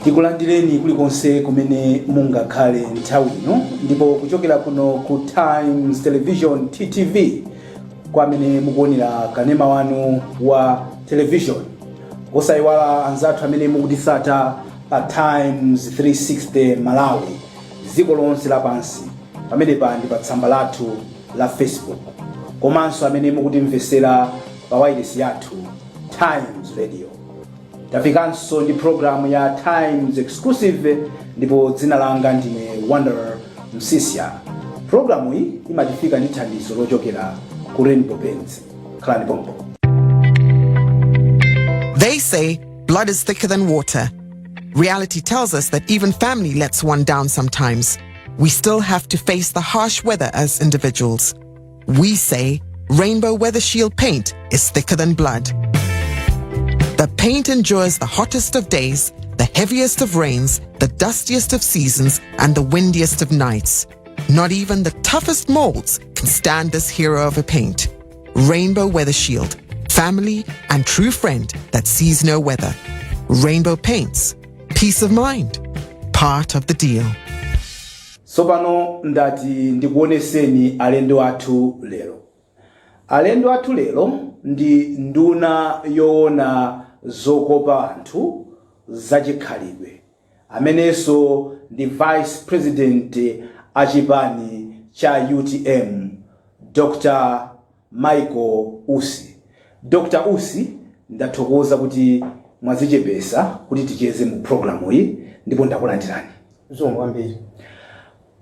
Tikulandireni kulikonse kumene mungakhale nthawi ino, ndipo kuchokera kuno ku Times Television, TTV, kwa amene mukuonera kanema wanu wa television, osayiwala anzathu amene mukutisata pa Times 360 Malawi dziko lonse lapansi, pamenepa ndi pa tsamba lathu la Facebook, komanso amene mukutimvesera pa wireless yathu, Times Radio. Tafikanso ndi programu ya Times Exclusive, ndipo dzina langa ndine Wonder Msisya. Programu iyi imatifika ndi thandizo lochokera ku Rainbow Paints. Khalani pompo. They say blood is thicker than water. Reality tells us that even family lets one down sometimes. We still have to face the harsh weather as individuals. We say Rainbow Weather Shield paint is thicker than blood. The paint endures the hottest of days, the heaviest of rains, the dustiest of seasons, and the windiest of nights. Not even the toughest molds can stand this hero of a paint. Rainbow Weather Shield, family and true friend that sees no weather. Rainbow Paints, peace of mind, part of the deal. Tsopano ndati ndikuoneseni alendo athu lero. Alendo athu lero ndi nduna yoona zokopa anthu, zachikhalidwe, amenenso ndi vice president achipani cha UTM, Dr Michael Usi. Dr Usi, ndathokoza kuti mwazichepesa kuti ticheze mu programu iyi, ndipo ndakulandirani. Zikomo kwambiri.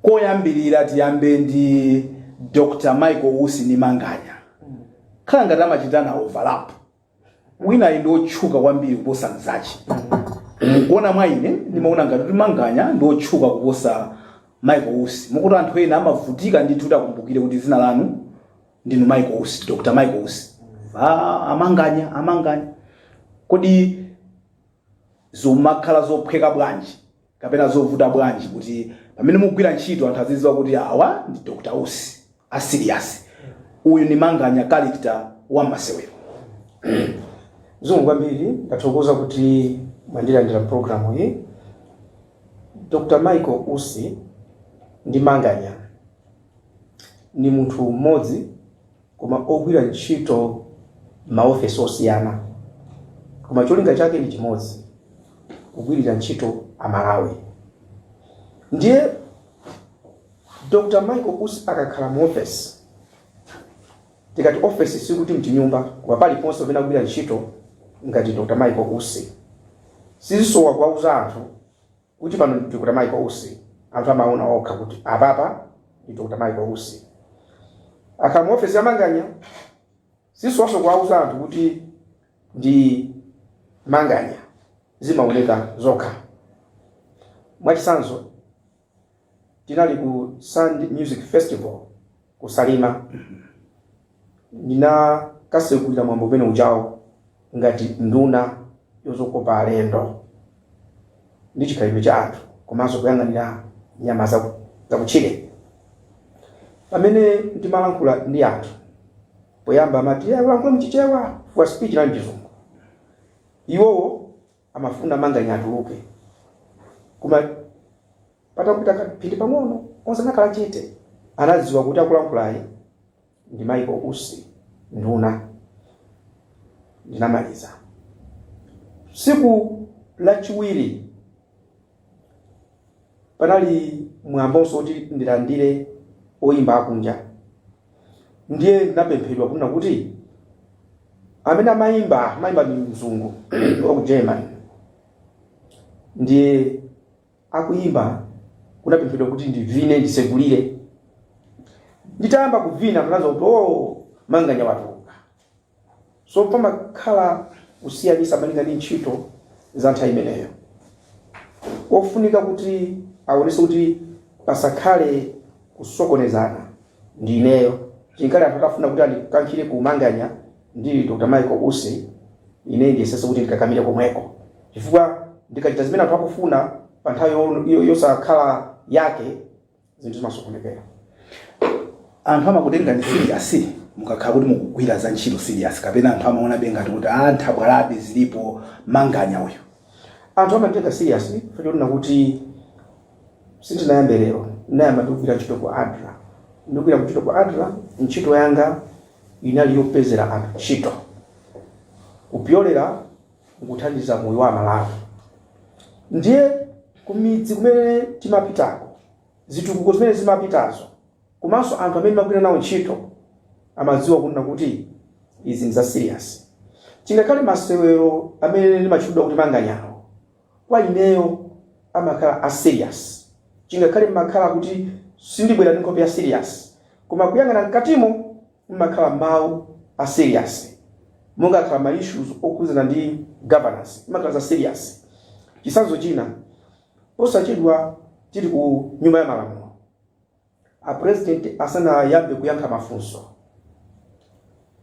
Koyambirira tiyambe ndi Dr Michael Usi ni Manganya, khala ngati amachitana overlap. Wina ndi otchuka kwambiri kuposa mzachi. Mukuona mwa ine ndimaona ngati kuti Manganya ndi otchuka kuposa Michael Usi, mukuti anthu ena amavutika ndithu kuti akumbukire kuti dzina lanu ndinu Michael Usi, Dr Michael Usi. Ah, amanganya, amanganya. Kodi zimakhala zophweka bwanji kapena zovuta bwanji kuti pamene mugwira ntchito anthu azidziwa kuti awa ndi Dr Usi a serious, uyu ni Manganya character wa masewero? Zikomo kwambiri, ndathokoza kuti mwandilandira programu iyi. Dr Michael Usi ndi Manganya ni munthu mmodzi, koma ogwira ntchito maofesi osiyana, koma cholinga chake ndi chimodzi, kugwirira ntchito Amalawi. Ndiye Dr Michael Usi akakhala mu ofesi, tikati ofesi sikuti mtinyumba, koma paliponse pamene akugwira ntchito ngati Dr Michael Usi, sizisowa kuwauza anthu kuti pano ndi Dr Michael Usi. Anthu amaona okha kuti apapa ndi Dr Michael Usi. Akhala mu ofesi ya Manganya, sizisowanso kuwauza anthu kuti ndi Manganya, zimaoneka zokha. Mwachitsanzo, tinali ku Sand Music Festival ku Salima, ndinakasekulira mwambo umene ujawo ngati nduna yozokopa alendo ndi chikhalidwe cha anthu komanso kuyang'anira nyama zakutchire. Pamene ndimalankhula ndi anthu, poyamba amati, "Eh, ulankhula mchichewa," fuwa speech la mchizungu. Iwowo amafuna Manganya atuluke, koma patapita kaphindi pang'ono onse anakhala chete, anadziwa kuti akulankhulayi ndi Michael Usi nduna. Ndinamaliza. Tsiku lachiwiri panali mwambonso kuti ndilandire oyimba akunja, ndiye ndinapemphedwa kunena kuti amene amayimba, amayimba ndi mzungu wa ku German, ndiye akuyimba, kunapemphedwa kuti ndivine, ndisegulire. Nditayamba kuvina, tunaza kuti, "Oh, Manganya watuluka." So pamakhala kusiyanisa malinga ndi ntchito za nthawi imeneyo. Ofunika kuti aonese kuti pasakhale kusokonezana ndi ineyo. Chinkale anthu atafuna kuti andikankhire ku Manganya ndi Dr Michael Usi, ine ndiyesese kuti ndikakamire komweko, chifukwa ndikachita zimene anthu akufuna pa nthawi yosakhala yake, zinthu zimasokonekera. Anthu amakutenga ndi serious mukakhala kuti mukugwira za ntchito serious, kapena anthu amaona ngati kuti a nthabwalabe zilipo, Manganya uyu? Anthu amanditenga serious chifukwa kuti sindinayambe lero. Ndinayamba ndikugwira ntchito ku ADRA. Ndikugwira ntchito ku ADRA, ntchito yanga inali yopezera anthu ntchito kupyolera mukuthandiza moyo wa Malawi. Ndiye kumidzi kumene timapitako, zitukuko zimene zimapitazo, komanso anthu amene timagwira nawo ntchito amadziwa kunena kuti izi ndi za serious. Chingakhale masewero amene ndimatchulidwa kuti Manganyawo, kwa ineyo amakhala a serious. Chingakhale mmakhala kuti sindibwera ndi nkhope ya serious, koma kuyang'ana mkatimo mmakhala mawu a serious. Monga akhala ma issues okhudzana ndi governance, imakhala za serious. Chitsanzo china, posachedwa tili ku Nyumba ya Malamulo, a President asanayambe kuyankha mafunso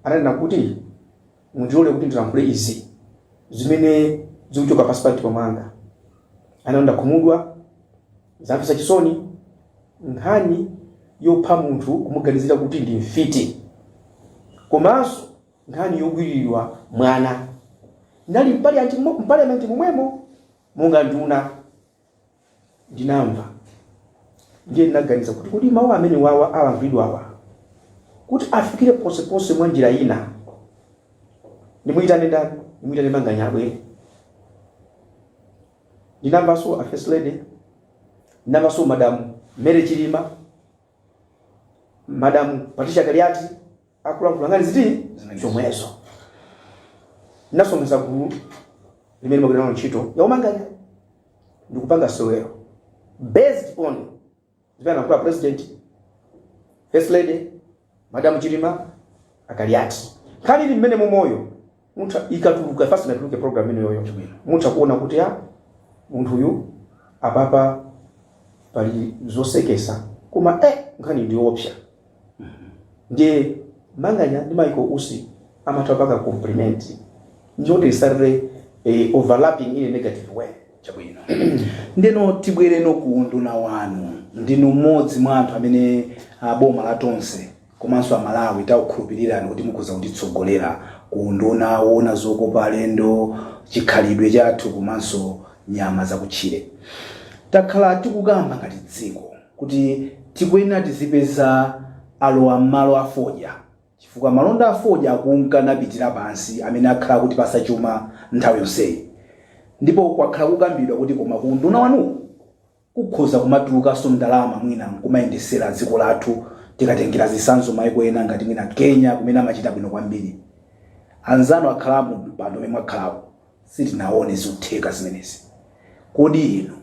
ananena kuti, "Mundilole kuti ndilankhule izi zimene zikuchoka pansi pa mtima mwanga." Anati, "Ndakhumudwa, zamvetsa chisoni, nkhani yopha munthu kumuganizira kuti ndi mfiti, komanso nkhani yogwiriridwa mwana." Ndali m'parliament momwemo monga nduna, ndinamva. Ndiye ndinaganiza kuti, kuti mawu amene wawa alankhulidwawa kuti afikire ponseponse mwa njira ina, ndimuyitane ndani? Ndimuyitane Manganya abwere. Ndinamvanso a First Lady, ndinamvanso Madam Mary Chilima, Madam Patricia Kaliati akulankhula nkhani ziti? Zomwezo. Ndinasonkheza gulu limene magwira nalo ntchito ya umanganya ndikupanga sewero based on zimene anayankhula President, First Lady, Madam Chilima, Akaliati. Nkhani ili mmene momoyo mutha ikatuluka, first inatuluke program imeneyoyo, mutha kuona kuti a munthuyu apapa pali zosekesa, koma nkhani ndiyoopsa. Ndiye Manganya ndi Michael Usi amatha kupanga compliment, not necessarily overlapping in a negative way. Chabwino, ndeno tibwereno ku nduna wanu. Ndinu mmodzi mwa anthu amene boma la Tonse komanso Amalawi takukhulupirirani kuti mukhoza kutitsogolera ku nduna woona zokopa alendo, chikhalidwe chathu komanso nyama zakutchire. Takhala tikukamba ngati dziko kuti tikuyenera tizipeza alowa m'malo a fodya, chifukwa malonda a fodya akunka napitira pansi, amene akhala kuti pasachuma nthawi yonseyi. Ndipo kwakhala kukambidwa kuti koma ku nduna wanu kukhoza kumatulukanso ndalama mwina nkumayendesera dziko lathu, tikatengera zitsanzo maiko ena ngati mwina Kenya, kumene amachita bwino kwambiri. Anzanu akhalapo mpando umene mwakhalapo, sitinaone zikutheka zimenezi. Kodi inu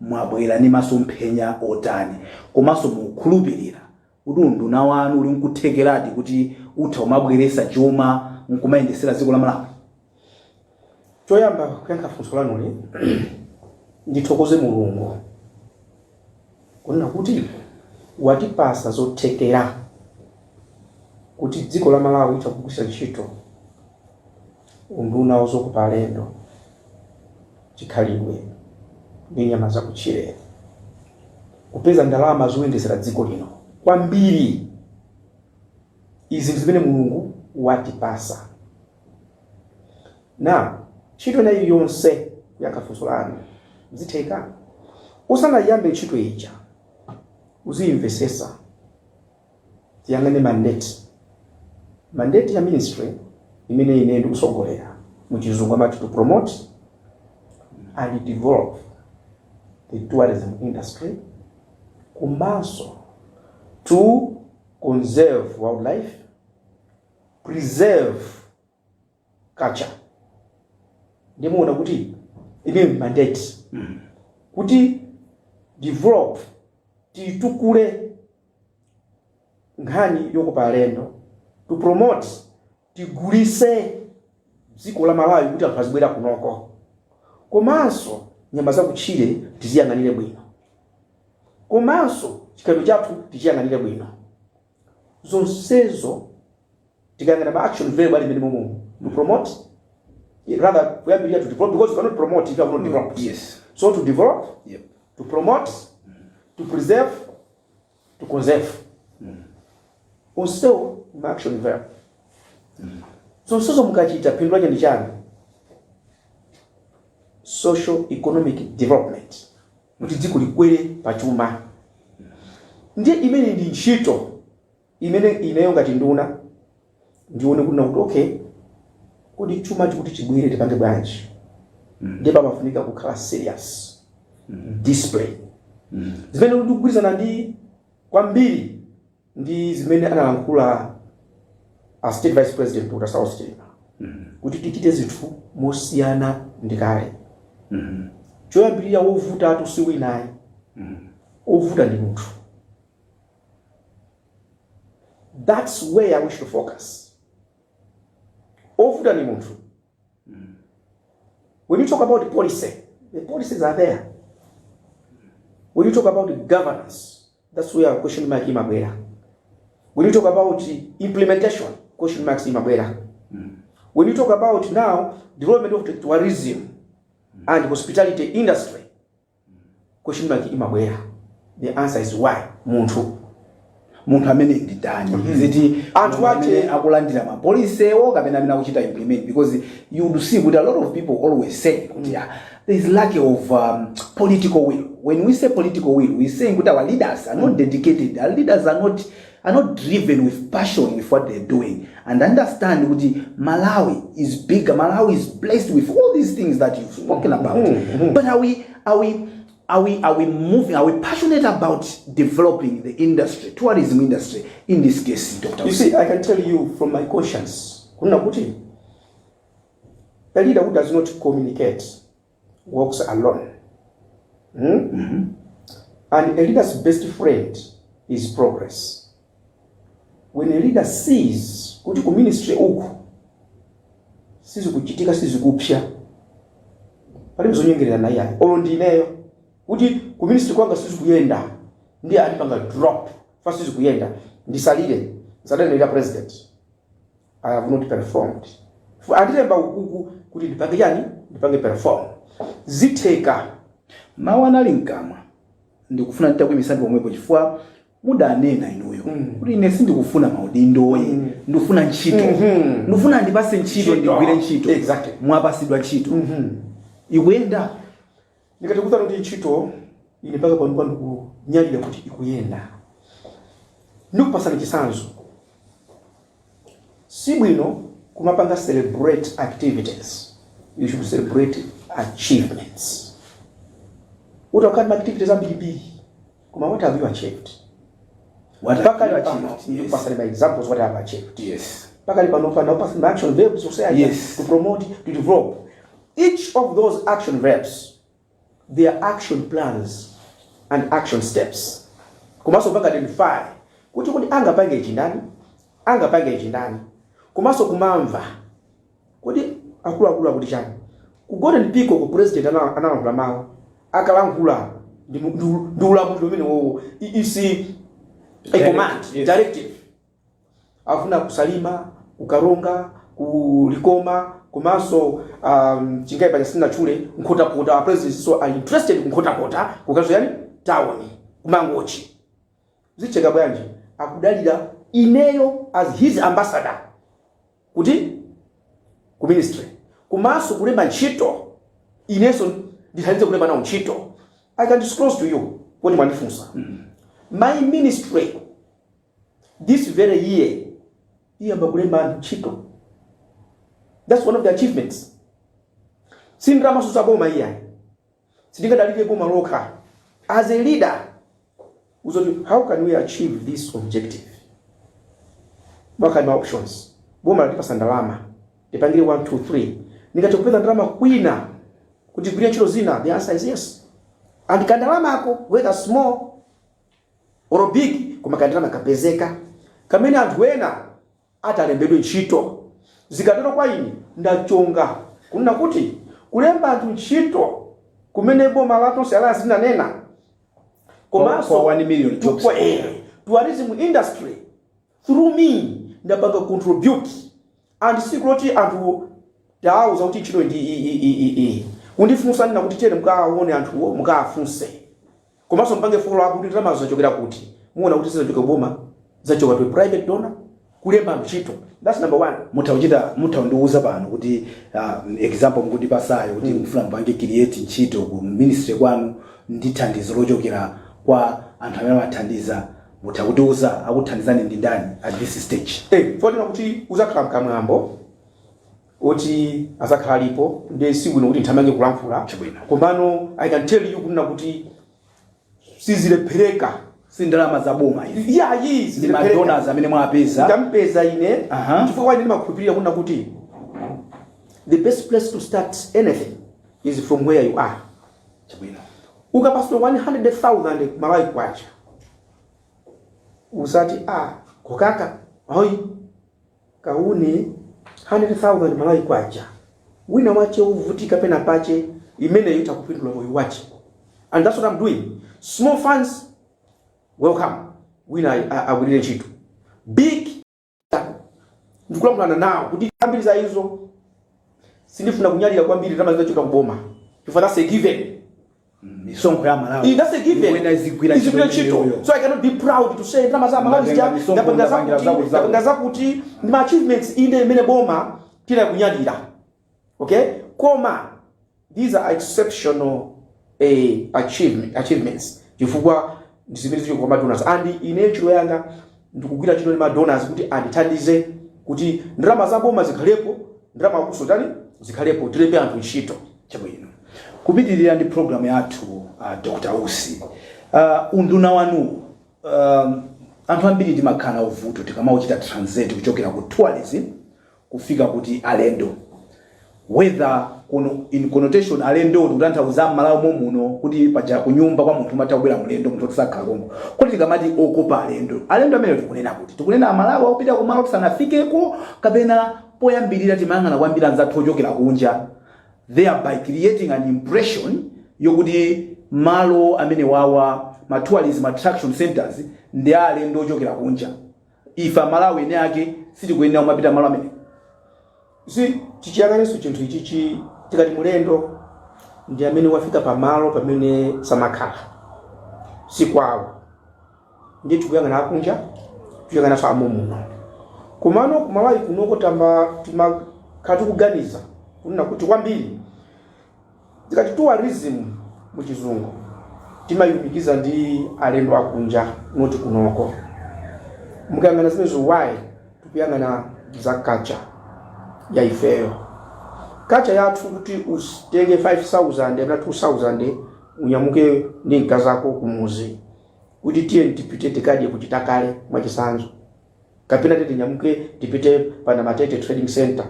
mwabwera ndi masomphenya otani, komanso mukukhulupirira kuti unduna wanu uli nkuthekeradi kuti utha kumabweresa chuma nkumayendesera dziko la Malawi? Choyamba, kuyankha funso lanuli, ndithokoze Mulungu kunena kuti watipasa zothekera kuti dziko la Malawi litha kugwiritsa ntchito unduna wozokopa alendo, chikhalidwe ndi nyama zakutchire kupeza ndalama zoyendesera dziko lino kwambiri. Izi ndi zimene Mulungu watipasa. Na ntchito ina iliyonse, kuyankha funso lanu, zitheka usanayambe ntchito ija uziyimvesesa. Tiyang'ane mandate. Mandate ya ministry imene ine ndikusogolera, muchizungu amati to promote and develop the tourism industry, komanso to conserve wildlife, preserve culture. Ndimuona kuti imene mandate kuti develop, titukule nkhani yokopa alendo, to promote, tigulise dziko la Malawi kuti anthu azibwera kunoko, komanso nyama zakutchire tiziyang'anire bwino, komanso chikhalidwe chathu tichiyang'anire bwino. Zonsezo tikayang'ana ma action verb ali mmene momo, to promote, rather kuyambirira to develop, because you cannot promote if you have not developed. So to develop, to promote, to preserve, to conserve, onsewo ma action verb. Zonsezo mukachita, phindu lake ndi chani? Social economic development, kuti dziko likwere pachuma. Ndiye imene ndi ntchito imene ineyo ngati nduna ndione kuti nakuti, okay, kuti chuma chikuti chibwere, tipange bwanji? Ndiye pamafunika kukhala serious, discipline, zimene ndikugwirizana ndi kwambiri ndi zimene analankhula a State Vice President Dr. Saulos Chilima, kuti tichite zinthu mosiyana ndi kale. Choyambirira, wovuta atu si winayi, ovuta ndi munthu. That's where we should focus. Ovuta ndi munthu. When you talk about policy, the policies are there. When you talk about governance, that's where question mark imabwera. When you talk about implementation, question marks imabwera. When you talk about now development of the tourism and hospitality industry, question mark imabwera. The answer is why? Munthu. Munthu amene ndi ndani? Ziti Anthu munthu amene akulandira ma policywo kapena amene akuchita implement? Because you would see kuti a lot of people always say kuti, yeah, there is lack of political will. When we say political will, we saying kuti our leaders are not dedicated, our leaders are not driven with passion with what they're doing and understand kuti Malawi is bigger, Malawi is blessed with all these things that you've spoken about. But are we moving? Are we passionate about developing the industry, tourism industry in this case, Dr.? You see, I can tell you from my conscience, kunena kuti a leader who does not communicate walks alone. And a leader's best friend is progress. When a leader sees kuti ku ministry uku sizikuchitika, sizikupsya, palibe zonyengerera naye ayi. Olo ndineyo kuti ku ministry kwanga sizikuyenda, ndiye andipanga drop fa sizikuyenda, ndisalire, ndisadanenera president, "I have not performed." Andilemba ukuku kuti ndipange chani? Ndipange perform. Zitheka. Mawu anali mkamwa. Ndikufuna nditakuyimisani pomwepo, chifukwa mudanena inuyo kuti ine sindikufuna maudindoyi, ndikufuna ntchito, ndikufuna ndipase ntchito, Ntchito. Ndigwire ntchito. Mwapasidwa ntchito, ikuyenda? Ndikati kuthana kuti ntchito ine mpaka pano pano kunyadira kuti ikuyenda. Ndikupasani chitsanzo. Sibwino kumapanga celebrate activities, you should celebrate achievements. Utakhala ma activities ambirimbiri, koma what have you achieved? What have Pakali you pano, achieved? Yes. ndikupasani ma examples what I have achieved. Pakali pano pano pasani ma action verbs osaya to promote, to develop. Each of those action verbs, their action plans and action steps, komanso panga identify kuti angapange ichi ndani, angapange ichi ndani, komanso kumamva kuti akuluakulu akuti chani. Ku Golden Peacock ku president analankhula mawu, akalankhula ndi ulamuliro umene wowo isi a command, directive. Afuna kusalima, kukaronga, kulikoma, komanso chingayi paja sinatchule Nkhotakota. President so are interested kuNkhotakota, kukazo yani town, kuMangochi. Zicheka bwanji? Akudalira ineyo as his ambassador kuti ku ministry, komanso kulemba ntchito, inenso ndithandize kulemba nawo ntchito. I can disclose to you kuti mwandifunsa, my ministry this very year iyamba kulemba anthu ntchito. That's one of the achievements. Si ndalama za boma iyayi, sindingadalire boma lokha. As a leader uzoti, how can we achieve this objective? Wakali ma options. Boma latipasa ndalama, tipangire 1 2 3. Ndingathe kupeza ndalama kwina kuti gwire ntchito zina? The answer is yes. And kandalamako, whether small or big, koma kandalama kapezeka kamene anthu ena atalembedwe ntchito. Zikatero kwa ine ndachonga kunena kuti kulemba anthu ntchito kumene boma la Tonse Alliance linanena, komanso Kwa 1 million jobs. Tourism industry, through me ndapanga contribute. And siku loti anthu tawauza kuti ntchito ndi iyi, iyi, iyi, iyi, kundifunsa nina kuti tiyeni mukawaone anthuwo, mukawafunse, komanso mpange follow up kuti ndalama zachokera kuti. Muona kuti zizachoka boma, zachoka to a private donor. Kulemba ntchito, that's number one. Mutha kuchita, mutha kundiuza pano kuti example mukundipasayo kuti mufuna mupange create ntchito ku ministry kwanu ndi thandizo lochokera kwa anthu amene amathandiza, mutha kutiuza akuthandizani ndi ndani at this stage? Fotina kuti uzakhala mkamwambo oti azakhala alipo, ndi sibwino kuti nthamange kulankhula. Chabwino. Komano I can tell you kunena kuti sizilephereka. Si ndalama za boma izi? Yayi. Ndi ma donors amene mwapeza? Ndampeza ine. Chifukwa kwa ine ndimakhulupirira kunena kuti the best place to start anything is from where you are. Ukapasula 100,000 Malawi kwacha, usati a kokaka ayi, kaune 100,000 Malawi kwacha, wina wache uvutika pena pache, imeneyo itakupindula moyo wache. And that's what I'm doing. Small funds welcome, wina agwirire ntchito. Big, ndikulankhulana nawo kuti ambiri za izo sindifuna kunyalira kwambiri ndalama zinachoka kuboma, chifukwa that's a given. Misonkho ya Malawi. That's a given. Wena izigwira Izigwira ntchito. imeneyoyo. So I cannot be proud to say ndalama za Malawi Ndatenga zija misonkho, ndapanga ndapangira zakuti, zakuti, zakuti. ndapanga zakuti, ndi ma achievements inde imene boma tila kunyadira, okay, koma these are exceptional achievements, chifukwa ndi zimene zili kwa ma donors. And ine ntchito yanga ndikugwira ntchito ndi ma donors kuti andithandize kuti ndalama za boma zikhalepo, ndalama kusotani zikhalepo, tilembe anthu ntchito. Chabwino. Kupitirira ndi program yathu, Dr Usi, unduna wanu, anthu ambiri timakhala uvuto tikamauchita translate kuchokera ku tourism kufika kuti alendo, whether kuno in connotation alendo tikutanthauza m'Malawi momuno, kuti paja kunyumba kwa munthu umatha kubwera mlendo, munthu otisakhala konko. Kuti tikamati okopa alendo, alendo amene tikunena kuti tikunena Amalawi akupita kumalo tisanafikeko, kapena poyambirira timayang'ana kwambiri anzathu ochokera kunja, thereby creating an impression yokuti malo amene wawa, ma tourism attraction centers, ndi alendo ochokera kunja, ife Amalawi ene ake sitikuyenera kumapita malo amene? Si tichiyang'anenso chinthu ichichi. Tikati mulendo ndi amene wafika pamalo pamene samakhala, si kwawo, ndiye tikuyang'ana akunja, tikuyang'ananso amomuno. Komano kumalawi kunoko tamba timakhala tikuganiza kunena kuti kwambiri tikati tourism muchizungu timayumikiza ndi alendo akunja, not kunoko. Mukayang'ana zimenezo, why? Tikuyang'ana za culture ya ifeyo, culture yathu, kuti usitenge 5000 kapena 2000 unyamuke ndi mkazako kumuzi kuti tiye tipite tikadye kuchitakale mwachisanzo, kapena tete tinyamuke tipite pa Namatete Trading Center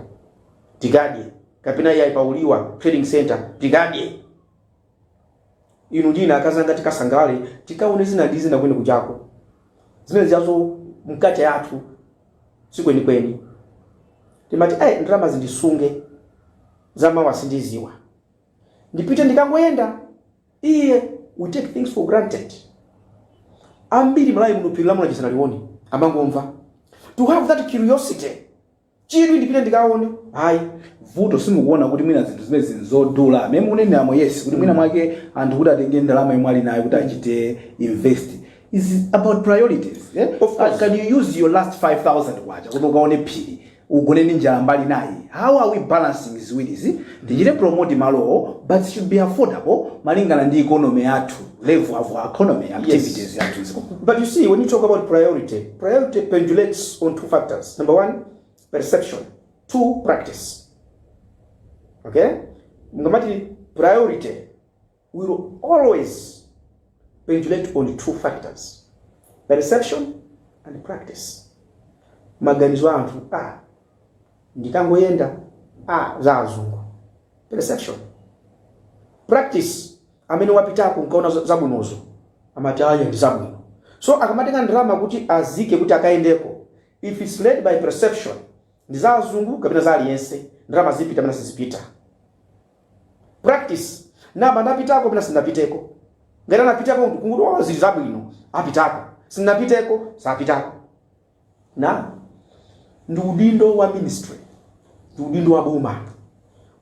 tikadye, kapena iyayi, pauliwa Trading Center tikadye, inu ndine akazanga tikasangalale, tikaone zina ndi zina kwene kuchako. Zimene ziyazo mkacha yathu sikwenikweni. Timati eh, ndalama zindisunge, zamawa sindiziwa, ndipite ndikangoyenda. Iye, we take things for granted. Ambiri Malawi muno phiri lamula chisanalione, amangomva. To have that curiosity, chidwi, ndipite ndikaone, hayi. Vuto simukuona kuti mwina zinthu zimene zinzodula amene mukunenamo, yes, kuti mwina mwake anthu kuti atenge ndalama yomwe ali nayo kuti achite invest is about priorities, eh? Of course. Can you use your last 5000 kwacha kuti ukaone phiri, ugone ndi njala mbali nayi? How are we balancing ziwirizi? Tichite promote malowo, but it should be affordable malingana ndi economy yathu, level of economy activities yathu. But you see, when you talk about priority, priority pendulates on two factors. Number one, perception. Two, practice. Okay? Ngamati priority will always pendulate on two factors: perception and practice. Maganizo anthu, ah, ndikangoyenda, ah, za azungu. Perception. Practice, amene wapitako nkaona zabwinozo amati aya ndi zabwino. So akamatenga ndalama kuti azike kuti akayendeko, if it's led by perception, ndi za azungu kapena za aliyense, ndalama zipita kapena sizipita. Practice, namba ndapitako kapena sindapiteko. Ngati anapitako ndikuti oh, zili zabwino, apitako. Sindapiteko, sapitako. Na ndi udindo wa ministry, ndi udindo wa boma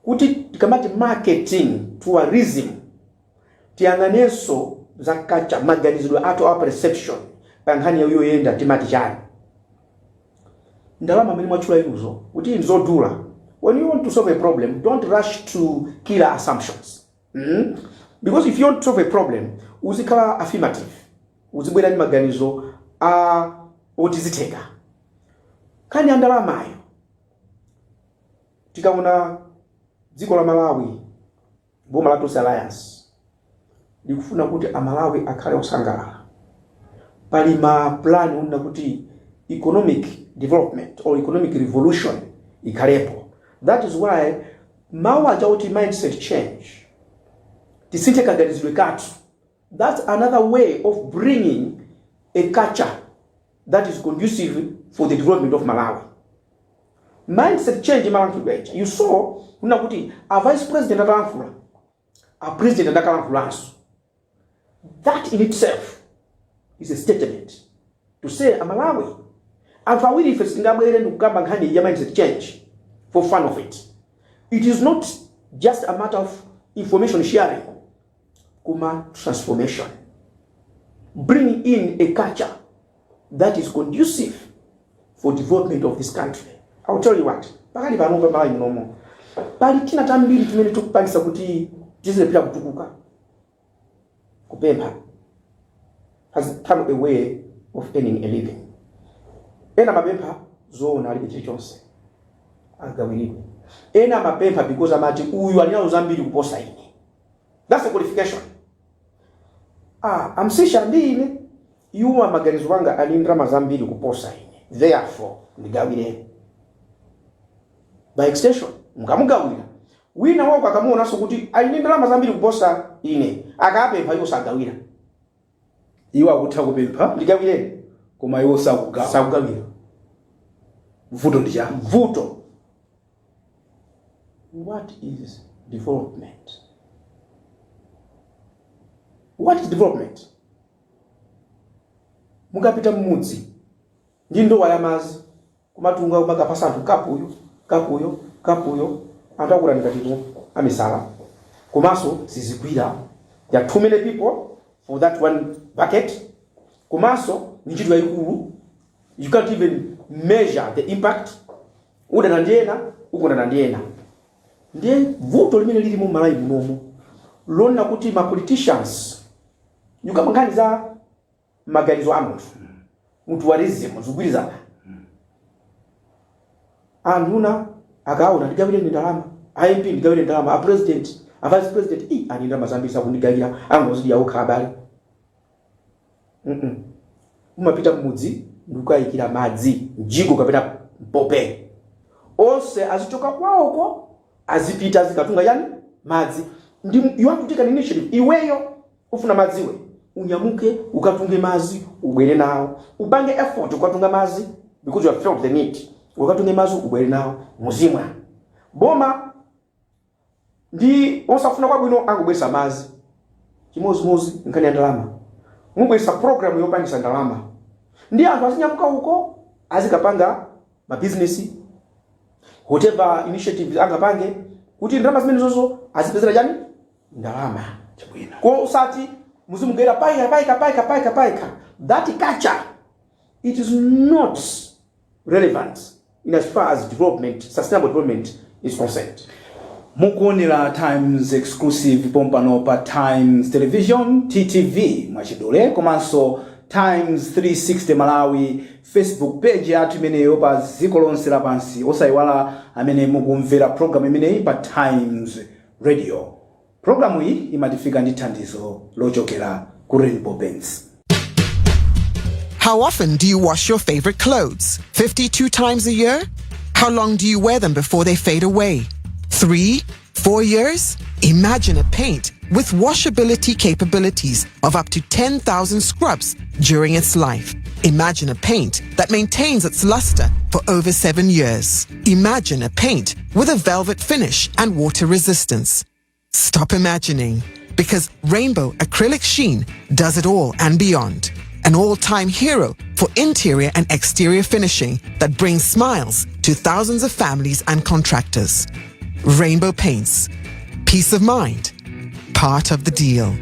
kuti tikamati marketing tourism tiyang'anenso za culture, maganizidwe athu, our perception pa nkhani yoyenda. Timati chani? Ndalama amene mwatchula inuzo kuti nzodula, when you want to solve a problem, don't rush to killer assumptions. Because if you want to solve a problem, uzikhala affirmative, uzibwera ndi maganizo a oti zitheka. Nkhani ya ndalamayo, tikaona dziko la Malawi, boma la Tonse Alliance likufuna kuti Amalawi akhale osangalala. Pali ma plan onena kuti economic development or economic revolution ikhalepo. That is why mawu aja kuti mindset change, tisinthe kaganizidwe kathu, that's another way of bringing a culture that is conducive for the development of Malawi. Mindset change imalankhulidwa ija, you saw kuna kuti a vice president atalankhula, a president adakalankhulaso. That in itself is a statement to say, Amalawi, anthu awiri ife sitingabwere ndikukamba nkhani ya mindset change for fun of it. It is not just a matter of information sharing, koma transformation, bringing in a culture that is conducive for development of this country. I'll tell you what, pakali pano pa Malawi munomo pali tina tambiri timene tikupangisa kuti tizilepera kutukuka. Kupempha has become a way of earning a living. Ena amapempha zoona alibe chilichonse, agawiridwe. Ena amapempha because amati uyu ali nazo zambiri kuposa ine. That's the qualification. Ah, amsisha ndi ine, iwo amaganizo anga ali ndalama zambiri kuposa ine, therefore ndigawireni. By extension, mukamugawira wina wako, akamuonanso kuti ali ndi ndalama zambiri kuposa ine, akapempha, iwo sagawira. Iwo akutha kupempha, "Ndigawireni," koma iwo sakugawa. Sakugawira. Vuto ndi chani? Vuto, what is development? What is development? Mukapita mmudzi ndi ndowa ya madzi, kumatunga, kumakapasa anthu kapuyo, kapuyo, kapuyo, anthu akula ngati amisala, komanso sizigwira. There are too many people for that one bucket. Komanso ni ntchito yayikulu, you can't even measure the impact. Udana ndi ena, ukondana ndi ena. Ndiye vuto limene lili mu Malawi munomo lona kuti ma politicians, yukamba nkhani za maganizo a munthu, mutualism, zikugwirizana. Anduna akaona, "Ndigawire ndalama," a MP, "Ndigawire ndalama," a president, a vice president, "I ani ndalama zambiri sakundigawira, angozidya okha abale." Umapita mmudzi ndikukayikira madzi mjigo kapena mpope, onse azichoka kwawoko, azipita, azikatunga yani madzi. Ndi you have to take an initiative. Iweyo ufuna madziwe, unyamuke ukatunge madzi, ubwere nawo, upange effort ukatunga madzi because you have felt the need. Ukatunge madzi, ubwere nawo, muzimwa. Boma ndi osafuna kwabwino, angobweresa madzi. Chimozimozi nkhani ya ndalama, mubweresa program yopangisa ndalama, ndi anthu azinyamuka uko, azikapanga mabizinesi, whatever initiative angapange kuti ndalama zimene zozo azipezera chani ndalama. Chabwino. Ko usati muzimugera paika, paika, paika, paika, paika. That culture, it is not relevant in as far as development, sustainable development is concerned. Mukuonera Times Exclusive pompano pa Times Television, TTV mwachidule, komanso Times 360 Malawi, Facebook page yathu imeneyo pa dziko lonse lapansi. Osayiwala amene mukumvera program imeneyi pa Times Radio, programu iyi imatifika ndi thandizo lochokera ku Rainbow Paints. How often do you wash your favorite clothes? 52 times a year? How long do you wear them before they fade away? 3? 4 years? Imagine a paint with washability capabilities of up to 10,000 scrubs during its life. Imagine a paint that maintains its luster for over 7 years. Imagine a paint with a velvet finish and water resistance. Stop imagining, because Rainbow Acrylic Sheen does it all and beyond. An all-time hero for interior and exterior finishing that brings smiles to thousands of families and contractors. Rainbow Paints. Peace of mind. Part of the deal.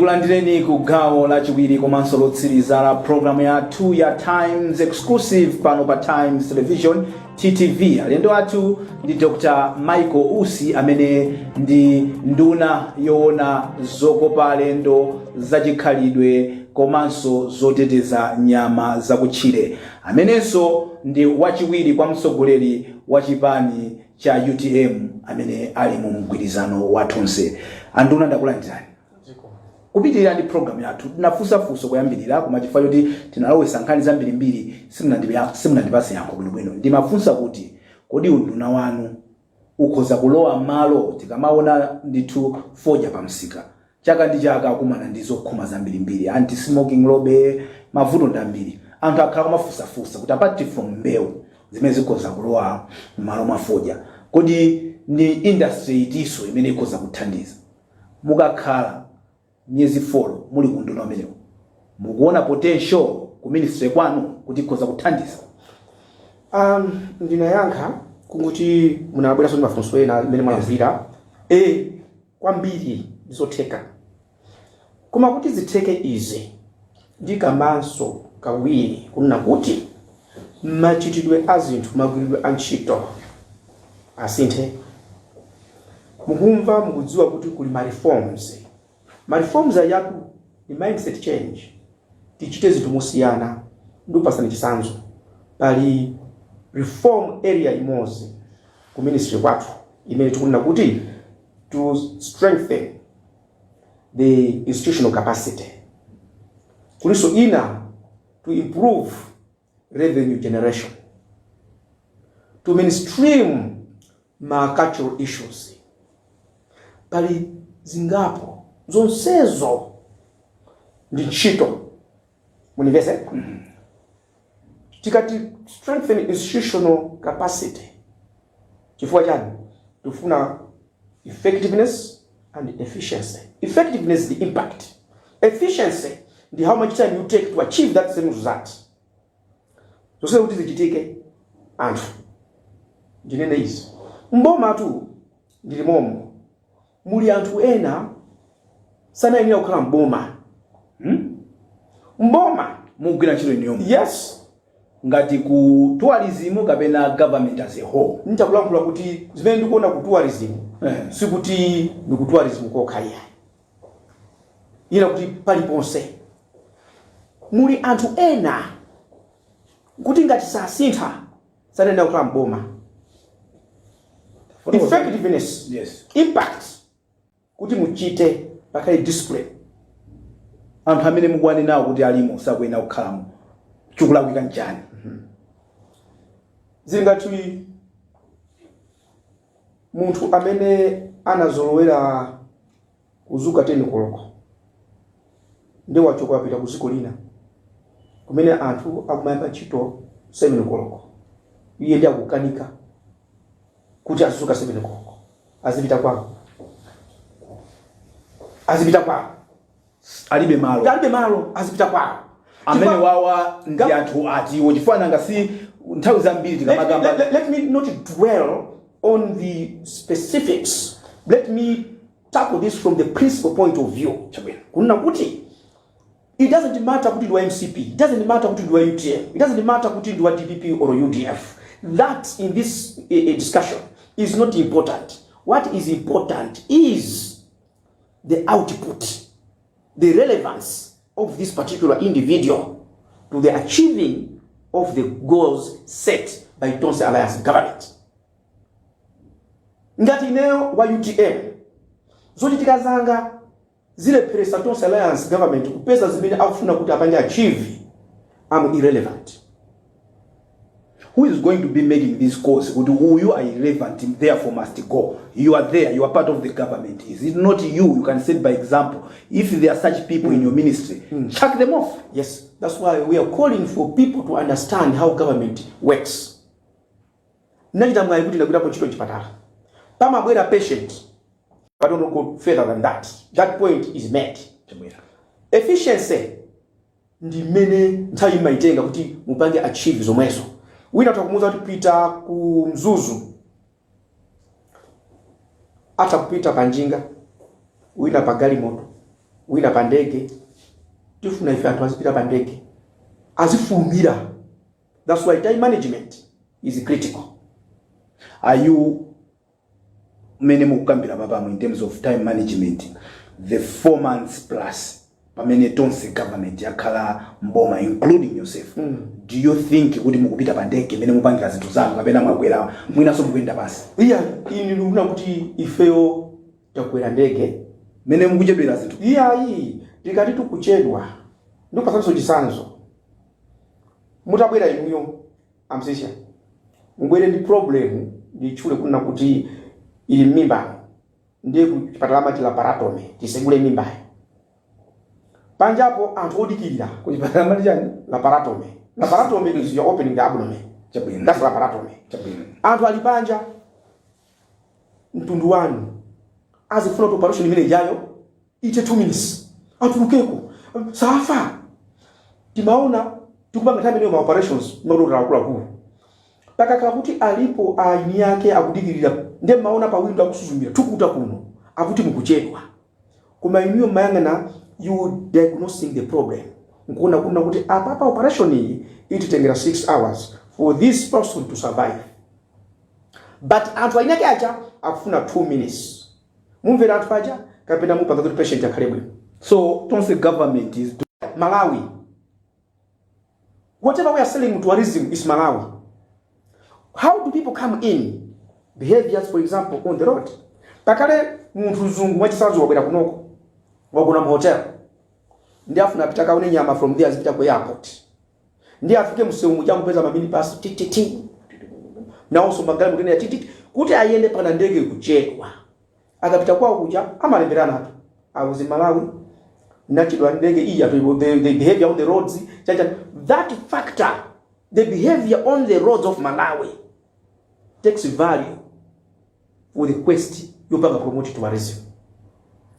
Ndikulandireni ku gawo lachiwiri komanso lotsiriza la programu yathu ya Times Exclusive pano pa Times Television, TTV. Alendo athu ndi Dr Michael Usi, amene ndi nduna yoona zokopa alendo, zachikhalidwe komanso zoteteza nyama zakutchire, amenenso ndi wachiwiri kwa mtsogoleri wa chipani cha UTM amene ali mu mgwirizano wa Tonse. Anduna, ndakulandirani. Kupitirira ndi program yathu, tinafunsafunso kuyambirira, koma chifukwa choti tinalowesa nkhani zambirimbiri simunandipase yankho bwinobwino. Ndimafunsa kuti kodi unduna wanu ukhoza kulowa malo, tikamaona ndithu fodya pamsika chaka ndi chaka akumana ndi zokhoma zambirimbiri, anti smoking lobby, mavuto ndi ambiri, anthu akhala kumafunsafunsa kuti apart from mbewu zimene zikhoza kulowa m'malo mwa fodya, kodi ndi industry itinso imene ikhoza kuthandiza? Mukakhala miyezi 4 muli kunduna umenewo, mukuona potential ku ministry kwanu kuti ikhoza kuthandiza? Ndinayankha kunguti munabweranso ndi mafunso ena amene mwalankhulira. Kwambiri ndizotheka, koma kuti zitheke izi, ndikamanso kawiri kunena kuti machitidwe a zinthu, magwiridwe a ntchito asinthe. Mukumva, mukudziwa kuti kuli ma reforms. Ma reforms ayatu ni mindset change, tichite zinthu mosiyana. Ndikupasani chitsanzo, pali reform area imodzi ku ministry kwathu imene tikunena kuti to strengthen the institutional capacity, kulinso ina to improve revenue generation, to mainstream ma cultural issues. Pali zingapo, zonsezo ndi ntchito. Munimvese, tikati strengthen institutional capacity, chifukwa chani? Tifuna effectiveness and efficiency. Effectiveness, the impact; efficiency ndi how much time you take to achieve that same result. Zonse kuti zichitike, anthu, ndinene izi, mbomatu ndili momo, muli anthu ena sanayenera kukhala mboma. Mboma. Mugwira ntchito inuyo? Yes. Ngati ku tourism kapena government as a whole? Nitakulankhula kuti zimene ndikuona ku tourism, sikuti ndi ku tourism kokha iya, ina kuti paliponse muli anthu ena kuti ngati sasintha sanayenera kukhala mboma. Effectiveness, impact, kuti muchite pakhale discipline. Anthu amene mukuwanenawo kuti alimo sakuyenera kukhalamo, chikulakwika nchani? Zili ngati munthu amene anazolowera kuzuka 10 koloko ndi wachoka, wapita ku dziko lina kumene anthu akumayamba ntchito 7 koloko, iye ndi akukanika kuti azizuka 7 koloko, azipita kwawo, azipita kwawo. Alibe malo. Alibe malo, azipita kwawo. Amene wawa ndi anthu atiwo, chifukwa nanga si nthawi zambiri tikamakamba Let me not dwell on the specifics. Let me tackle this from the principal point of view. Chabwino. Kunena kuti it doesn't matter kuti ndi wa MCP, it doesn't matter kuti ndi wa UTM, it doesn't matter kuti ndi wa DPP or UDF. That in this discussion is not important. What is important is the output, the relevance of this particular individual to the achieving of the goals set by Tonse Alliance government. Ngati ineyo wa UTM, zochitika zanga zilepheresa Tonse Alliance government kupeza zimene akufuna kuti apange achieve, I'm irrelevant. Who is going to be making these calls kuti uyu are irrelevant, therefore must go? You are there, you are part of the government. Is it not you? You can set by example. If there are such people in your ministry, chuck them off. Yes, that's why we are calling for people to understand how government works. Nachita mwayi kuti ndagwirapo ntchito mchipatala, pamabwera patient. I don't go further than that. That point is made. Chabwino. Efficiency ndi mmene nthawi imaitenga kuti mupange achieve zomwezo. Wina takumuwuza kuti pita ku Mzuzu, atha kupita pa njinga, wina pa galimoto, Wina pa ndege. Tifuna ife anthu azipita pa ndege, azifulumira. That's why time management is critical. Are you, mmene mukukambira papamo in terms of time management, the 4 months plus pamene Tonse Government yakhala mboma, including yourself, do you think kuti mukupita pa ndege imene mupangira zinthu zanu, kapena mwakwera mwinanso mukuyenda pasi? Iya, ini ndikufuna kuti ifeyo takwera ndege. Mmene mukuchedwera zinthu. Iyayi, tikati tikuchedwa, ndikupasanso chitsanzo. Mutabwera inuyo amsisha, mubwere ndi problem, nditchule kunena kuti ili m'mimba, ndiye kuchipatala amati laparotomy, tisegule mimbayo. Panjapo anthu odikirira. Kuchipatala mati chani? Laparotomy. Laparotomy is you're opening the abdomen. That's laparotomy. Anthu ali panja, mtundu wanu azifuna kuti operation imene ijayo ite 2 minutes, atulukeko, safa. Timaona tikupanga nthawi imeneyo ma operations, madokotala akuluakulu, pakakhala kuti alipo aini ake akudikirira, ndiye mmaona pa window akusuzumira tukuta kuno, akuti mukuchedwa. Koma inuyo mmayang'ana, you diagnosing the problem, nkuona kuna kuti apapa operation iyi ititengera 6 hours for this person to survive, but anthu aini ake aja akufuna 2 minutes. Mumvera anthu aja kapena mupanga kuti patient akhale bwino? So Tonse Government is Malawi, whatever we are selling, tourism is Malawi. How do people come in? Behaviors, for example, on the road. Pakale munthu mzungu, mwachitsanzo, wabwera kunoko, wagona mu hotel, ndi afuna apita kaone nyama, from there azipita ku airport, ndi afike msewu muja kupeza ma minibus ttt, nawonso magalimoto ena ttt, kuti ayende pana ndege kuchedwa. Akapita kwawo kuja amalemberana atu, "I was in Malawi, nachedwa ndege iyi." The behavior on the roads chacha, that factor, the behavior on the roads of Malawi takes value for the quest yopanga promote tourism.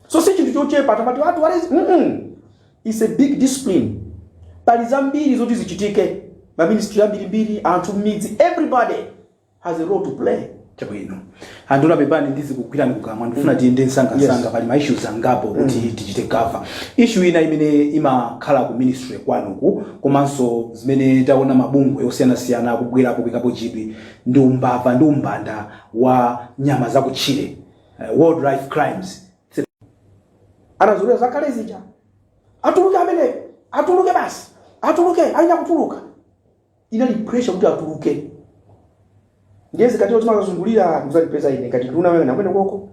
So si chinthu chochepa tamati, "Ah, tourism." It's a big discipline. Pali zambiri zoti zichitike, ma ministry ambirimbiri, anthu m'midzi, everybody has a role to play. Chabwino, anduna, pepani ndizikugwirani kukamwa, ndifuna tiyende msangamsanga. Pali ma issues angapo kuti tichite cover. Issue ina imene imakhala ku ministry kwanuku, komanso zimene taona mabungwe osiyanasiyana akubwerapo kuyikapo chidwi, ndi umbava ndi umbanda wa nyama zakutchire, wildlife crimes. Anazolera zakale zija, atuluke amene atuluke basi, atuluke, aina kutuluka. Inali pressure kuti atuluke. Ndiye zikatero timakazungulira, ndikuzandipeza ine ngati nduna wewe namwene koko.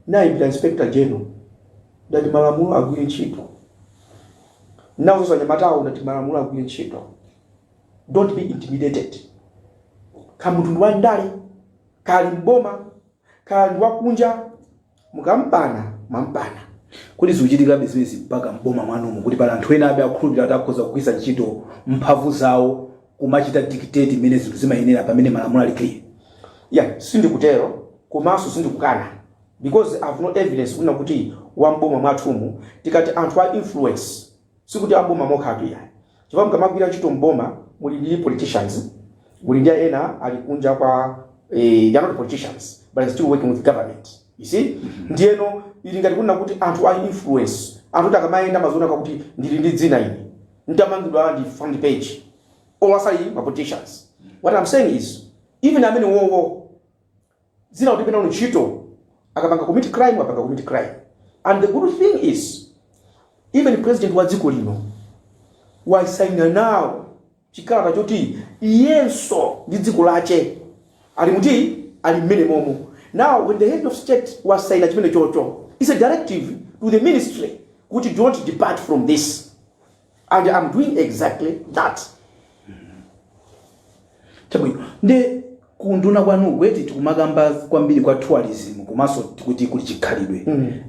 Nayimbira Inspector General, ndati malamulo agwire ntchito. Nawonso anyamatawo, ndati malamulo agwire ntchito. Don't be intimidated. Kamutundu wa ndale, kali mboma, kali wakunja, mukampana mwampana. Kuti zikuchitika zimenezi mpaka mboma mwanumu, kuti pali anthu ena abe akhulupirira kuti akhoza kugwiritsa ntchito mphamvu zawo kumachita dictate imene zinthu zimayenera, pamene malamulo ali clear? Yeah, sindikutero, komanso sindikukana, because I have no evidence kunena kuti wamboma mwathumu. Tikati anthu a influence, sikuti amboma mokhatu yayi, chifukwa mukamagwira ntchito mboma muli ndi politicians, muli ndi ena ali kunja kwa, they are not politicians but still working with government, you see. Ndiyeno ili ngati kunena kuti anthu a influence, anthu kuti akamayenda maziona kuti ndili ndi dzina ine, ntamangidwa ndi front page, or asali ma politicians. What I'm saying is, even amene wowo zina kuti pena ntchito akapanga commit crime, apanga commit crime. And the good thing is, even president wa dziko lino wasaina nawo chikalata choti iyenso ndi dziko lache ali muti, ali mmene momo. Now when the head of state wasaina chimene chocho, it's a directive to the ministry kuti don't depart from this, and I'm doing exactly that. Chabwino, ndi kunduna kwanu kweti tikumakamba kwambiri kwa tourism, komanso tikuti kuli chikhalidwe.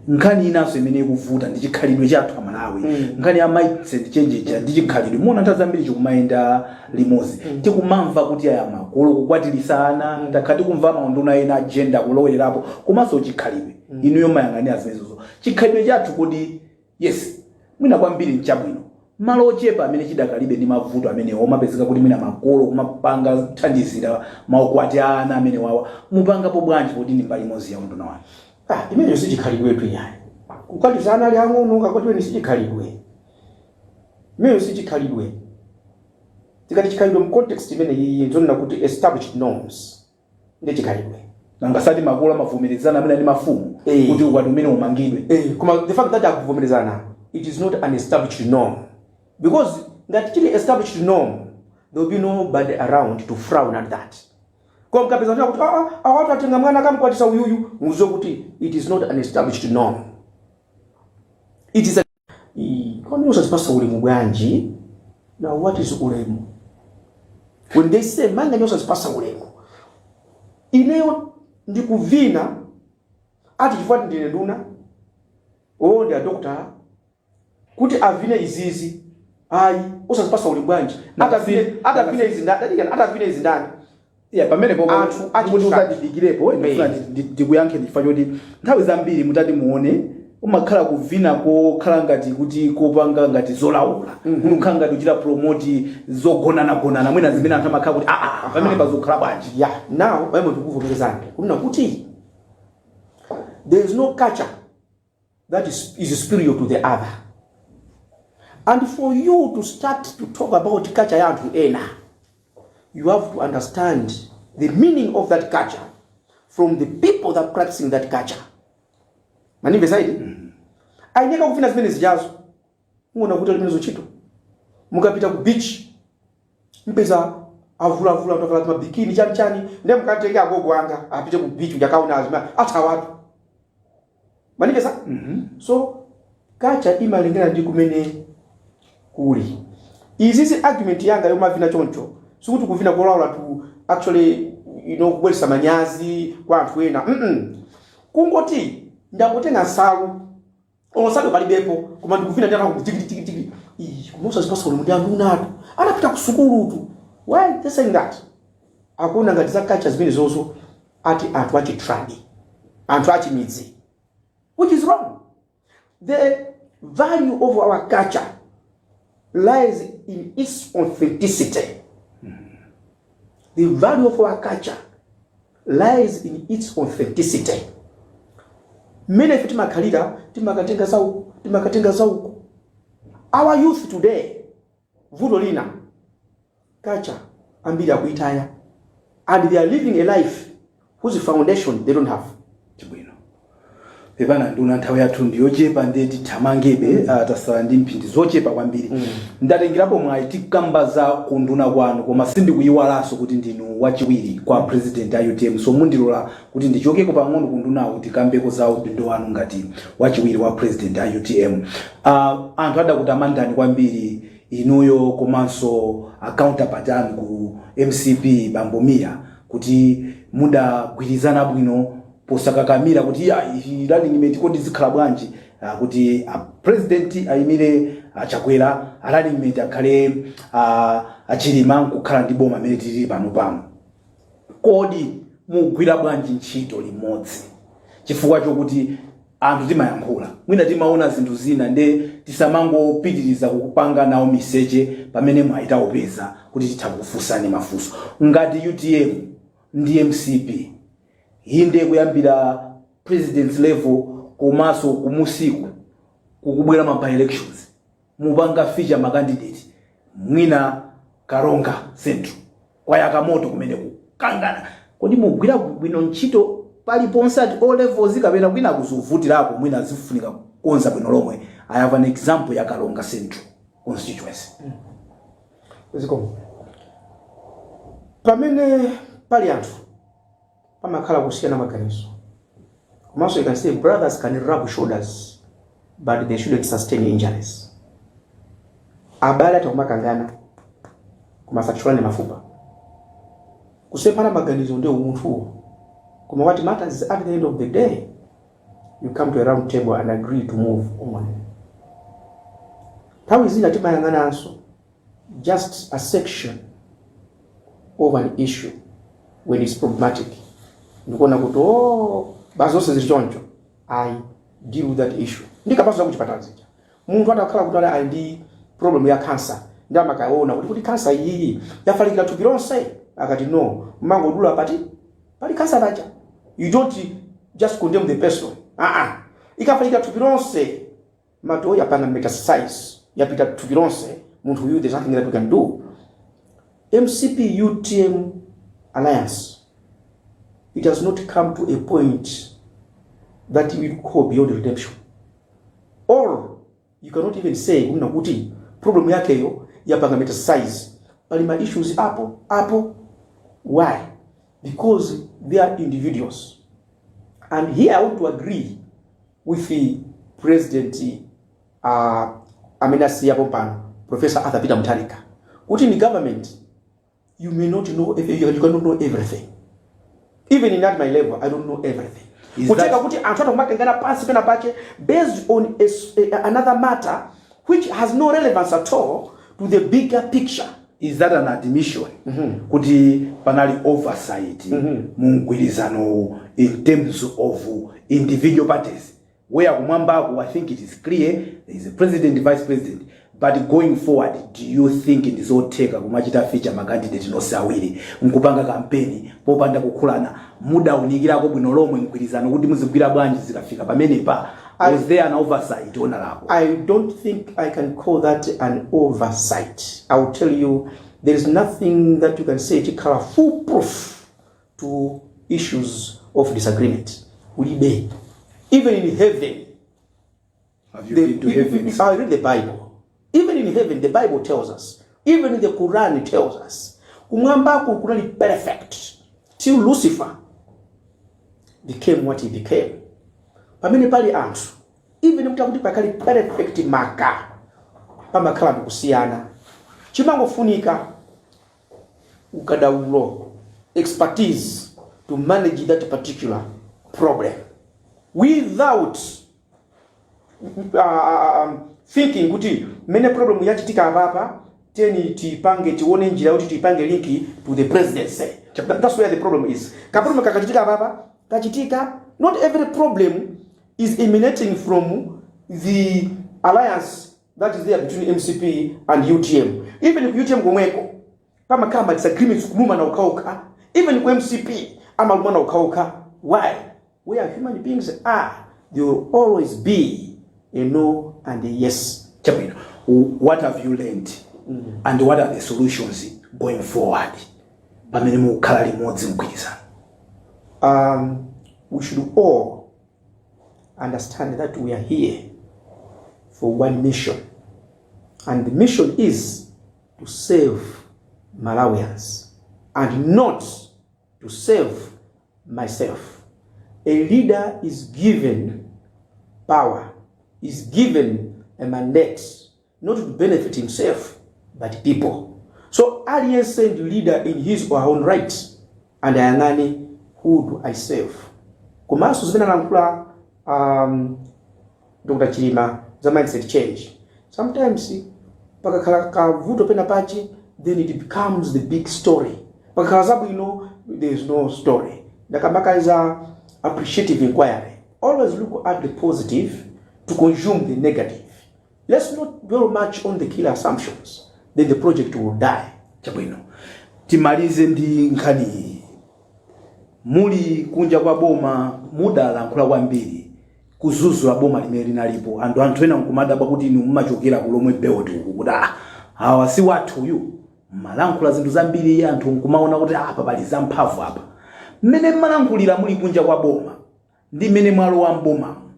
Nkhani inanso imene ikuvuta ndi chikhalidwe chathu Amalawi. Nkhani ya mindset change ndi chikhalidwe, muona nthawi zambiri chikumayenda limodzi. Tikumamva kuti aya makolo kukwatirisana, takhala tikumva maunduna ena agenda kulowererapo, komanso chikhalidwe. Inuyo mayang'anira zimenezozo, chikhalidwe chathu kodi, yes, mwina kwambiri nchabwino, malo ochepa amene chidakalibe ndi mavuto amene omapezeka kuti mwina makolo kumapanga kuthandizira maukwati a ana amene wawa, mupangapo bwanji poti ndi mbali imodzi ya unduna wanu? Ah, imeneyo si chikhalidwetu yayi. Kukwatizana ali ang'ono, kakwatiweni sichikhalidwe imeyo, sichikhalidwe. Tikati chikhalidwe mu context imene iyi, nzonena kuti established norms ndi chikhalidwe. Nanga sati makolo amavomerezana amene ndi mafumu kuti ukwati umene umangidwe? Koma the fact that akuvomerezana, it is not an established norm, because ngati chili established norm, there will be nobody around to frown at that. Koma mukapeza kuti awatu atenga mwana akamkwatisa uyuyu, muziwe kuti it is not an established norm. It is a Kodi usazipasa ulemu bwanji? Now, what is ulemu? When they say Manganya usazipasa ulemu, ineyo ndikuvina ati chifukwa ndine nduna, o ndi adokotala kuti avine izizi, ayi, usazipasa ulemu bwanji? Atavine izi ndani? Atavine izi ndani? Yeah, pamene popo Anthu kuti usatidikirepo, ndifuna ndikuyankhe chifukwa choti nthawi zambiri mutati muone, umakhala kuvina kokhala ngati kuti kopanga ngati zolaula, kuti ukhala ngati uchita promote zogonanagonana, mwina zimene anthu amakhala kuti aa, pamene pazokhala bwanji? Yeah, now pamene tikuvomerezana kunena kuti there is no culture that is superior to the other, and for you to start to talk about culture ya anthu ena, you have to understand the meaning of that culture from the people that practicing that culture. Manimve saidi aineka kuvina zimene zijazo, muona kuti alimene zochito. Mukapita ku beach, mpeza avulavula, utavala ma bikini, chani chani. Ndiye mukatenge agogo anga apite ku beach ujakaona azima, athawatu. Manipeza? So culture imalingana ndi kumene kuli. Izizi, argument yanga yomavina choncho, sikuti kuvina kolaula to actually kubweretsa manyazi kwa anthu ena. Kungoti ndangotenga nsalu, olosatu palibepo, koma ndikuvina ndi anthu tikiti. Iyi kumosa zipasa ulemu, ndi andunatu, anapita ku sukulutu. Why they saying that? Akuona ngati za culture zimene zozo ati anthu achi tradi, anthu achimidzi, which is wrong. The value of our culture lies in its authenticity. The value of our culture lies in its authenticity. Mmene ife timakhalira, timakatenga zauku, timakatenga zauku. Our youth today, vuto lina, culture ambiri akuitaya, and they are living a life whose foundation they don't have. Chabwino, pepana nduna, nthawi yathu ndiyochepa, ndiye tithamangebe. Tasala ndi mphindi zochepa kwambiri. Ndatengerapo mwayi tikamba za kunduna kwanu, koma sindikuyiwalanso kuti ndinu wachiwiri kwa president a UTM, so mundilola kuti ndichokeko pang'ono kundunawo, tikambeko za udindo wanu ngati wachiwiri wa president a UTM. Anthu adakutamandani kwambiri inuyo komanso a counterpart anu ku MCP, Bambo Mia, kuti mudagwirizana bwino posakakamira kuti ya ichi running mate kodi zikhala bwanji, kuti a president ayimire aChakwera, a running mate akhale aChilima, nkukhala ndi boma amene tilili pano pano. Kodi mugwira bwanji ntchito limodzi? Chifukwa chokuti anthu timayankhula, mwina timaona zinthu zina, nde tisamangopitiriza kupanga nawo miseche pamene mwayitaopeza kuti titha kufunsani mafunso. Ngati UTM ndi MCP, inde kuyambira president's level komanso kumusiku, kukubwera ma by elections, mupanga feature ma candidate, mwina Karonga Central kwayaka moto kumene kukangana, kodi mugwira bwino ntchito paliponse at all levels, kapena kwina kuzovutirako, mwina zifunika kukonza bwino lomwe? I have an example ya Karonga Central constituency. Zikomo. Pamene pali anthu pamakhala kusiyana maganizo, komanso you can say brothers can rub shoulders but they shouldn't sustain injuries. Abale atakumakangana koma asatchulane mafupa. Kusemphana maganizo ndi umunthuwo, koma what matters is at the end of the day you come to a round table and agree to move on. Nthawi zina timayang'ananso just a section of an issue when it's problematic, ndikuona kuti, oh, basi zonse zili choncho. I deal with that issue. Ndikapaso zakuchipatala zija, munthu atakhala kuti ali ndi problem ya cancer, ndi amakaona kuti cancer iyi yafalikira thupi lonse, akati no, mangodula pati pali cancer paja. You don't just condemn the person. Ah, ah. Ikafalikira thupi lonse, mato yapanga metastasize, yapita thupi lonse, munthu uyu, there's nothing that we can do. MCP UTM alliance, it has not come to a point that we call beyond redemption, or you cannot even say kunena kuti problem yakeyo yapanga metastasize. Pali ma issues apo apo. Why? Because they are individuals. And here I want to agree with the President amene asiyapo pano, Professor Arthur Peter Mutharika, kuti in government you may not know, you cannot know everything. Even in at my level, I don't know everything. Is Kuteka kuti anthu atakumatengana pansi pena pache based on another matter which has no relevance at all to the bigger picture. Is that an admission kuti panali oversight mu mgwirizano in terms of individual parties, where kumwambako I think it is clear there is a president, vice president, but going forward, do you think ndizotheka kumachita feature ma candidate nonse awiri nkupanga kampeni popanda kukhulana? Mudaunikirako bwino lomwe mgwirizano kuti muzigwira bwanji zikafika pamenepa? Was there an oversight, Honorable? I don't think I can call that an oversight. I will tell you, there is nothing that you can say chikhala foolproof to issues of disagreement. Ulibe. Even in heaven, Have you been to heaven? I read the Bible. Even in heaven, the Bible tells us. Even in the Quran, it tells us. Kumwambako kunali perfect till Lucifer became what he became. Pamene pali anthu, even mutakuti pakali perfect maka, pamakhala ndikusiyana. Chimangofunika ukadaulo, expertise to manage that particular problem without thinking kuti mmene problem yachitika apapa, teni tipange, tione njira yoti tipange link to the presidency. That's where the problem is. Ka problem kakachitika apapa, kachitika, not every problem is emanating from the alliance that is there between MCP and UTM. Even ku UTM komweko pamakhala ma disagreements, kulumana okhaokha. Even ku MCP amalumana okhaokha. Why? Where human beings are, there will always be a no and a yes. Chabwino, what have you learned and what are the solutions going forward pamene mukukhala limodzi mgwirizano? We should all understand that we are here for one mission, and the mission is to save Malawians and not to save myself. A leader is given power, is given a mandate not to benefit himself but people. So aliyense ndi leader in his or her own right, and ayang'ane, who do I serve? Komanso zimene analankhula Dr Chilima za mindset change, sometimes pakakhala kavuto pena pache, then it becomes the big story. Pakakhala zabwino, there is no story. Ndakambaka za appreciative inquiry: always look at the positive to consume the negative. Let's not dwell much on the killer assumptions, then the project will die. Chabwino, timalize ndi nkhani iyi. Muli kunja kwa boma mudalankhula kwambiri kuzuzula boma limene linalipo. Anthu ena nkumadabwa kuti inu mumachokera ku Lomwe Belt uku, kuti ah, awa si wathuyu. Mmalankhula zinthu zambiri, anthu nkumaona kuti apa pali zamphamvu apa. Mmene mmalankhulira muli kunja kwa boma ndi mmene mwalowa mbomamo,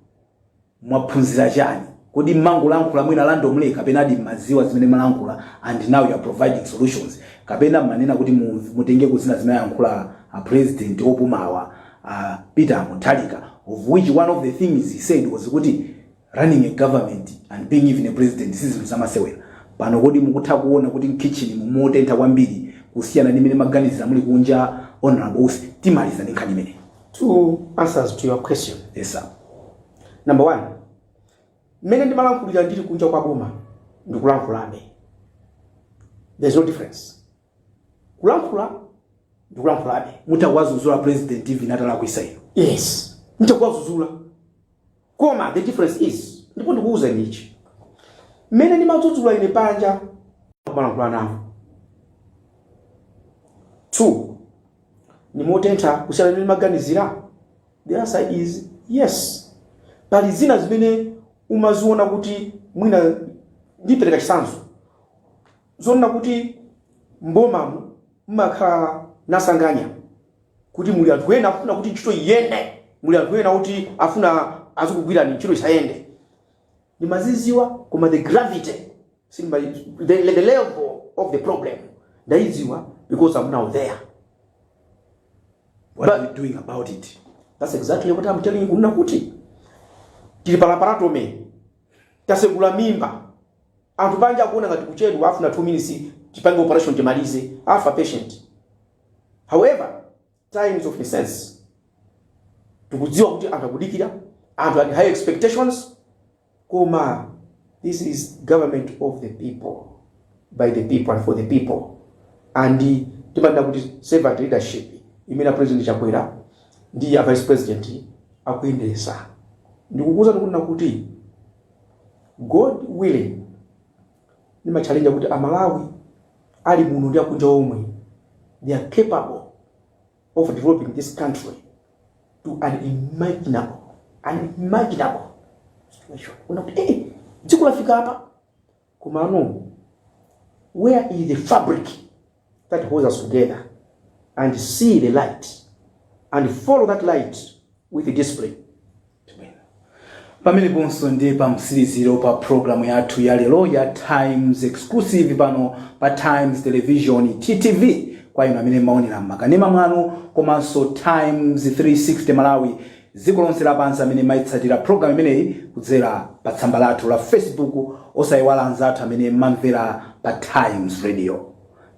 mwaphunzira chani? Kodi mmangolankhula mwina randomly, kapena adi mmaziwa zimene malankhula and now you are providing solutions, kapena mmanena kuti mutenge kuzina zimene ayankhula a President opumawa, Peter Mutharika, of which one of the things he said was kuti running a government and being even a president si zinthu zamasewera? Pano kodi mukutha kuona kuti mkitchen mumotentha kwambiri kusiyana ndi mmene maganizira muli kunja, Honorable Usi? Timaliza ndi nkhani imene. Two answers to your question. Yes, sir. Number one, mmene ndimalankhulira ndili kunja kwa boma, ndikulankhulabe. There's no difference. Kulankhula ndikulankhulabe. Mutakuwazuzula President even atalakwisa ino? Yes, ndikuwazuzula, koma the difference is, ndipo ndikuwuzani ichi, mmene ndimadzudzula ine panja, kumalankhula nawo. Two, nimotentha kusiyana ndi maganizira? The answer is yes. Pali zina zimene umaziona kuti mwina, ndipereka chitsanzo, zoona kuti mbomamu mmakhala nasanganya kuti muli anthu ena afuna kuti ntchito iyende, muli anthu ena kuti afuna azikugwirani ntchito isayende. Ndimaziziwa, koma the gravity, the level of the problem ndayidziwa because I'm now there. What are you doing about it? That's exactly what I'm telling you, kunena kuti tili pa laparotomy, tasegula mimba, anthu panja akuona ngati kuchedwa, afuna 2 minutes tipange operation timalize, afa patient. However, times of essence, tikudziwa kuti anthu akudikira, anthu ali high expectations, koma this is government of the people, by the people and for the people, and timanena kuti servant leadership imene President Chakwera ndi a Vice President akuyendesa. Ndikukuza ndikunena kuti, God willing, ndimachallenge kuti Amalawi ali muno ndi akunja omwe, they are capable of developing this country to an unimaginable situation. Una kuti dziko lafika apa, komano where is the fabric that holds us together and see the light and follow that light with the discipline? Pameneponso ndi pa mtsiriziro pa programu yathu ya lero ya Times Exclusive pano pa Times Television, TTV, kwa inu amene maonera m'makanema mwanu, komanso Times 360 Malawi dziko lonse lapansi amene mayitsatira programu imeneyi kudzera pa tsamba lathu la Facebook, osayiwala anzathu amene mamvera pa Times Radio.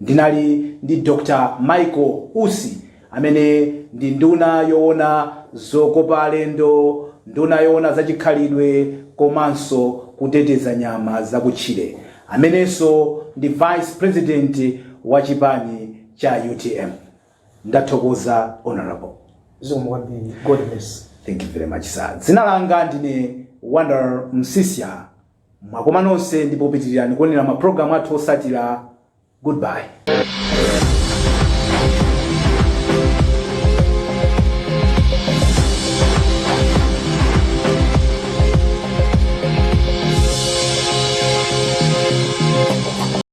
Ndinali ndi Dr Michael Usi, amene ndi nduna yoona zokopa alendo, nduna yoona zachikhalidwe komanso kuteteza nyama zakutchire, amenenso ndi Vice President wa chipani cha UTM. Ndathokoza, Honorable. Zikomo kwambiri. God bless. Thank you very much, sir. Dzina langa ndine Wonder Msisya. Mwakoma nonse ndipo pitirirani kuonera mapulogalamu athu osatira. Goodbye.